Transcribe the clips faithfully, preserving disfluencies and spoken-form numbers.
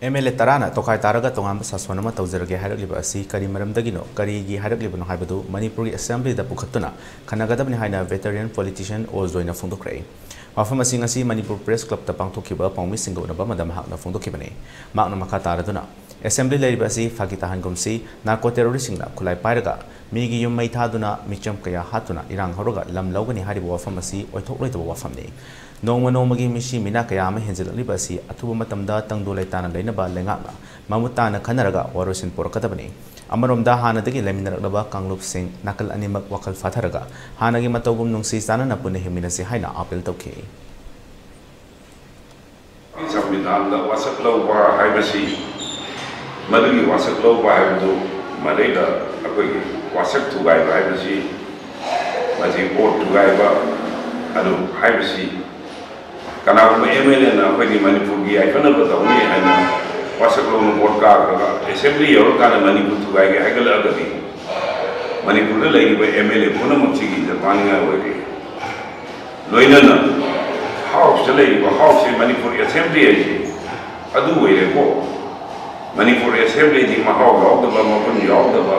M L A ꯇꯔꯥꯅ ꯇꯣꯈꯥꯏ ꯇꯥꯔꯒ ꯇꯣꯉꯥꯟꯕ ꯁꯥꯁꯣꯟ ꯑꯃ ꯇꯧꯖꯔꯒꯦ ꯍꯥꯏꯔꯛꯂꯤꯕ ꯑꯁꯤ ꯀꯔꯤ ꯃꯔꯝꯗꯒꯤꯅꯣ, ꯀꯔꯤꯒꯤ ꯍꯥꯏꯔꯛꯂꯤꯕꯅꯣ ꯍꯥꯏꯕꯗꯨ ꯃꯅꯤꯄꯨꯔꯒꯤ ꯑꯦꯁꯦꯝꯕ꯭ꯂꯤꯗ ꯄꯨꯈꯠꯇꯨꯅ ꯈꯟꯅꯒꯗꯕꯅꯤ ꯍꯥꯏꯅ ꯚꯦꯇꯔꯤꯌꯟ ꯄꯣꯂꯤꯇꯤꯁꯤꯌꯟ ꯑꯣ ꯖꯣꯏꯅ ꯐꯣꯡꯗꯣꯛꯈ꯭ꯔꯦ꯫ ꯋꯥꯐꯝ ꯑꯁꯤ ꯉꯁꯤ ꯃꯅꯤꯄꯨꯔ ꯄ꯭ꯔꯦꯁ ꯀ꯭ꯂꯕꯇ ꯄꯥꯡꯊꯣꯛꯈꯤꯕ ꯄꯥꯎꯃꯤꯁꯤꯡꯒ ꯎꯅꯕ ꯑꯃꯗ ꯃꯍꯥꯛꯅ ꯐꯣꯡꯗꯣꯛꯈꯤꯕꯅꯤ꯫ ꯃꯍꯥꯛꯅ ꯃꯈꯥ ꯇꯥꯔꯗꯨꯅ, "ꯑꯦꯁꯦꯝꯕ꯭ꯂꯤ ꯂꯩꯔꯤꯕ ꯑꯁꯤ ꯐꯥꯒꯤ ꯇꯥꯍꯟꯒꯨꯝꯁꯤ, ꯅꯥꯔꯀꯣ ꯇꯦꯔꯣꯔꯤꯁꯁꯤꯡꯅ ꯈꯨꯠꯂꯥꯏ ꯄꯥꯏꯔꯒ ꯃꯤꯒꯤ ꯌꯨꯝ ꯃꯩ ꯊꯥꯗꯨꯅ, ꯃꯤꯆꯝ ꯀꯌꯥ ꯍꯥꯠꯇꯨꯅ ꯏꯔꯥꯡ ꯍꯧꯔꯒ ꯂꯝ ꯂꯧꯒꯅꯤ ꯍꯥꯏꯔꯤꯕ ꯋꯥꯐꯝ ꯑꯁꯤ ꯑꯣꯏꯊꯣꯛꯂꯣꯏꯗꯕ ꯋꯥꯐꯝꯅꯤ꯫ ꯅꯣꯡꯃ ꯅꯣꯡꯃꯒꯤ ꯃꯤꯁꯤ ꯃꯤꯅꯥ ꯀꯌꯥ ꯑꯃ ꯍꯦꯟꯖꯤꯜꯂꯛꯂꯤꯕ ꯑꯁꯤ ꯑꯊꯨꯕ ꯃꯇꯝꯗ ꯇꯪꯗꯨ ꯂꯩꯇꯥꯅ ꯂꯩꯅꯕ ꯂꯩꯉꯥꯛꯅ ꯃꯃꯨꯠ ꯇꯥꯅ ꯈꯟꯅꯔꯒ ꯋꯥꯔꯣꯏꯁꯤꯟ ꯄꯨꯔꯛꯀꯗꯕꯅꯤ꯫ ꯑꯃꯔꯣꯝꯗ ꯍꯥꯟꯅꯗꯒꯤ ꯂꯩꯃꯤꯟꯅꯔꯛꯂꯕ ꯀꯥꯡꯂꯨꯞꯁꯤꯡ ꯅꯥꯀꯜ ꯑꯅꯤꯃꯛ ꯋꯥꯈꯜ ꯐꯥꯊꯔꯒ ꯍꯥꯟꯅꯒꯤ ꯃꯇꯧꯒꯨꯝ ꯅꯨꯡꯁꯤ ꯆꯥꯟꯅꯅ ꯄꯨꯟꯅ ꯍꯤꯡꯃꯤꯟꯅꯁꯤ" ꯍꯥꯏꯅ ꯑꯥꯄꯤꯜ ꯇꯧꯈꯤ꯫ ꯁꯪꯕꯤꯙꯥꯟꯗ ꯋꯥꯁꯛ ꯂꯧꯕ ꯍꯥꯏꯕꯁꯤ, ꯃꯗꯨꯒꯤ ꯋꯥꯁꯛ ꯂꯧꯕ ꯍꯥꯏꯕꯗꯨ ꯃꯗꯩꯗ ꯑꯩꯈꯣꯏꯒꯤ ꯋꯥꯁꯛ ꯊꯨꯒꯥꯏꯕ ꯍꯥꯏꯕꯁꯤ, ꯃꯁꯤ ꯚꯣꯠ ꯊꯨꯒꯥꯏꯕ ꯑꯗꯨ ꯍꯥꯏꯕꯁꯤ, ꯀꯅꯥꯒꯨꯝꯕ ꯑꯦꯝ ꯑꯦꯜ ꯑꯦꯅ ꯑꯩꯈꯣꯏꯗꯤ ꯃꯅꯤꯄꯨꯔꯒꯤ ꯌꯥꯏꯐꯅꯕ ꯇꯧꯅꯤ ꯍꯥꯏꯅ ꯋꯥꯁꯛ ꯂꯧꯅ ꯚꯣꯠ ꯀꯥꯈ꯭ꯔꯒ ꯑꯦꯁꯦꯝꯕ꯭ꯂꯤ ꯌꯧꯔꯀꯥꯟꯗ ꯃꯅꯤꯄꯨꯔ ꯊꯨꯒꯥꯏꯒꯦ ꯍꯥꯏꯒꯠꯂꯛꯑꯒꯗꯤ, ꯃꯅꯤꯄꯨꯔꯗ ꯂꯩꯔꯤꯕ ꯑꯦꯝ ꯑꯦꯜ ꯑꯦ ꯄꯨꯝꯅꯃꯛꯁꯤꯒꯤ ꯏꯖꯠ ꯃꯥꯡꯅꯤꯡꯉꯥꯏ ꯑꯣꯏꯔꯦ꯫ ꯂꯣꯏꯅꯅ ꯍꯥꯎꯁꯇ ꯂꯩꯔꯤꯕ, ꯍꯥꯎꯁꯁꯦ ꯃꯅꯤꯄꯨꯔ ꯑꯦꯁꯦꯝꯕ꯭ꯂꯤ ꯍꯥꯏꯁꯦ ꯑꯗꯨ ꯑꯣꯏꯔꯦꯀꯣ꯫ ꯃꯅꯤꯄꯨꯔ ꯑꯦꯁꯦꯝꯕ꯭ꯂꯤꯗꯤ ꯃꯍꯥꯎ ꯌꯥꯎꯗꯕ, ꯃꯒꯨꯟ ꯌꯥꯎꯗꯕ,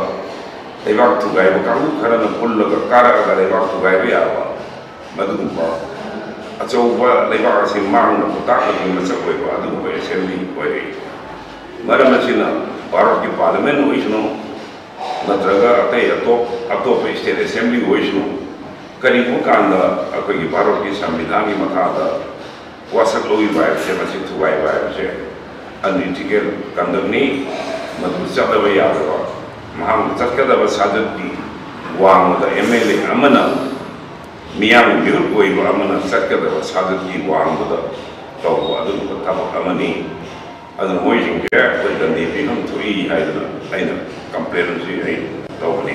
ꯂꯩꯕꯥꯛ ꯊꯨꯒꯥꯏꯕ ꯀꯥꯡꯕꯨ ꯈꯔꯅ ꯄꯨꯜꯂꯒ ꯀꯥꯔꯛꯑꯒ ꯂꯩꯕꯥꯛ ꯊꯨꯒꯥꯏꯕ ꯌꯥꯕ, ꯃꯗꯨꯒꯨꯝꯕ ꯑꯆꯧꯕ ꯂꯩꯕꯥꯛ ꯑꯁꯤ ꯃꯥꯡꯅꯕ ꯇꯥꯛꯅꯕꯒꯤ ꯃꯁꯛ ꯑꯣꯏꯕ ꯑꯗꯨꯒꯨꯝꯕ ꯑꯦꯁꯦꯝꯕ꯭ꯂꯤ ꯑꯣꯏꯔꯦ꯫ ꯃꯔꯝ ꯑꯁꯤꯅ ꯚꯥꯔꯠꯀꯤ ꯄꯥꯔꯂꯤꯌꯥꯃꯦꯟ ꯑꯣꯏꯁꯅꯨ, ꯅꯠꯇ꯭ꯔꯒ ꯑꯇꯩ ꯑꯇꯣꯞ-, ꯑꯇꯣꯞꯄ ꯁ꯭ꯇꯦꯠ ꯑꯦꯁꯦꯝꯕ꯭ꯂꯤ ꯑꯣꯏꯁꯅꯨ, ꯀꯔꯤꯒꯨꯝꯕ ꯀꯥꯟꯗ ꯑꯩꯈꯣꯏꯒꯤ ꯚꯥꯔꯠꯀꯤ ꯁꯪꯕꯤꯙꯥꯟꯒꯤ ꯃꯈꯥꯗ ꯋꯥꯁꯛ ꯂꯧꯕ ꯍꯥꯏꯕꯁꯦ, ꯃꯁꯤ ꯊꯨꯒꯥꯏꯕ ꯍꯥꯏꯕꯁꯦ unethical conductꯅꯤ꯫ ꯃꯗꯨ ꯆꯠꯅꯕ ꯌꯥꯗꯕ, ꯃꯍꯥꯛꯅ ꯆꯠꯀꯗꯕ ꯁꯥꯖꯠꯀꯤ ꯋꯥꯡꯃꯗ ꯑꯦꯝ ꯑꯦꯜ ꯑꯦ ꯑꯃꯅ, ꯃꯤꯌꯥꯝꯒꯤ ꯃꯤꯍꯨꯠ ꯑꯣꯏꯕ ꯑꯃꯅ ꯆꯠꯀꯗꯕ ꯁꯥꯖꯠꯀꯤ ꯋꯥꯡꯃꯗ ꯇꯧꯕ ꯑꯗꯨꯒꯨꯝꯕ ꯊꯕꯛ ꯑꯃꯅꯤ꯫ ꯑꯗꯨꯅ ꯃꯣꯏꯁꯤꯡꯁꯦ ꯑꯩꯈꯣꯏ ꯗꯟꯗꯤ ꯄꯤꯐꯝ ꯊꯣꯛꯏ ꯍꯥꯏꯗꯅ ꯑꯩꯅ ꯀꯝꯄ꯭ꯂꯦꯟ ꯑꯁꯤ ꯑꯩ ꯇꯧꯕꯅꯤ꯫